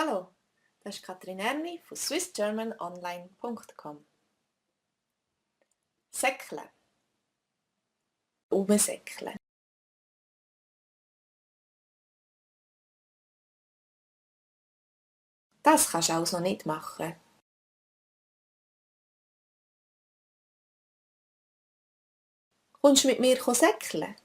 Hallo, das ist Katrin Erni von swissgermanonline.com. Säckle, umsäckle. Das kannst du also nicht machen. Kommst du mit mir säckle?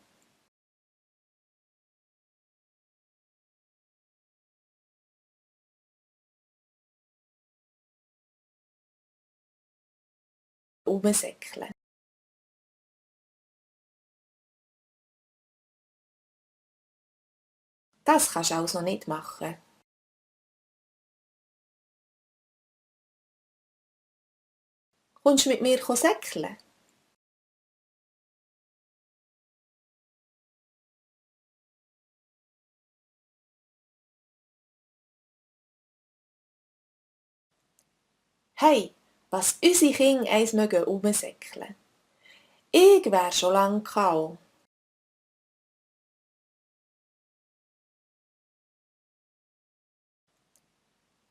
Umsäckle. Das kannst du also nicht machen. Kommst du mit mir säckle? Hey, was unsere Kinder eins mögen umsäckle. Ich wär schon lang K.O.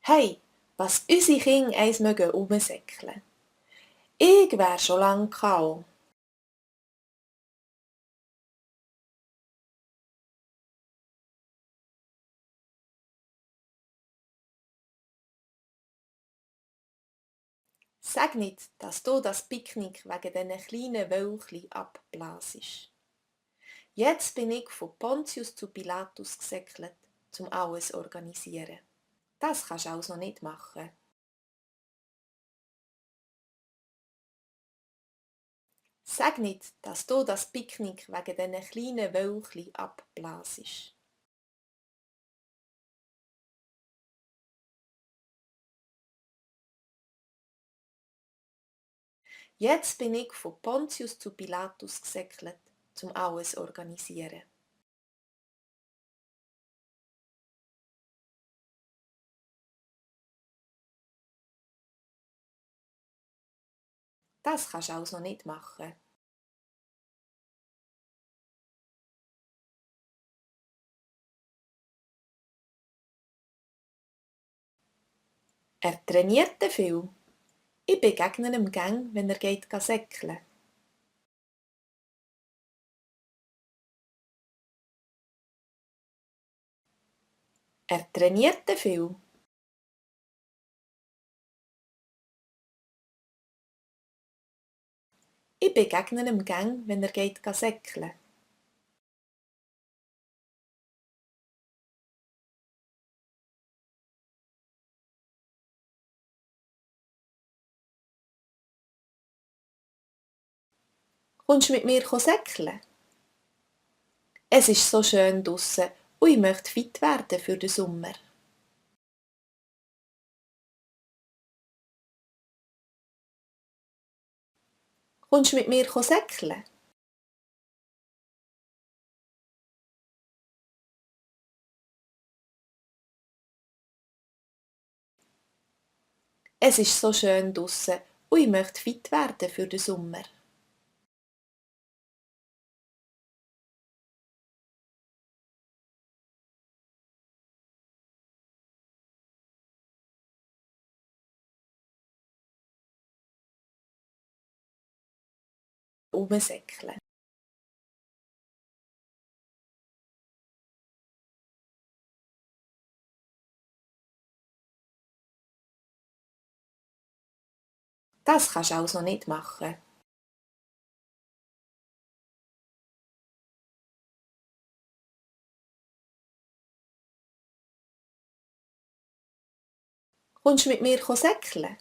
Hey, was unsere Kinder eins mögen umsäckle. Ich wär schon lang K.O. Sag nicht, dass du das Picknick wegen diesen kleinen Wölkchen abblasest. Jetzt bin ich von Pontius zu Pilatus gesäckelt, um alles zu organisieren. Das kannst du also nicht machen. Sag nicht, dass du das Picknick wegen diesen kleinen Wölkchen abblasest. Jetzt bin ich von Pontius zu Pilatus gesäckelt, um alles zu organisieren. Das kannst du also nicht machen. Er trainiert viel. Ich begegne ihm gern, wenn er geht säckeln. Er trainiert viel. Ich begegne ihm gern, wenn er geht säckeln. Kommst du mit mir säckeln? Es ist so schön draussen und ich möchte fit werden für den Sommer. Kommst du mit mir säckeln? Es ist so schön draussen und ich möchte fit werden für den Sommer. Umsäckeln. Das kannst du also nicht machen. Kommst du mit mir säckeln?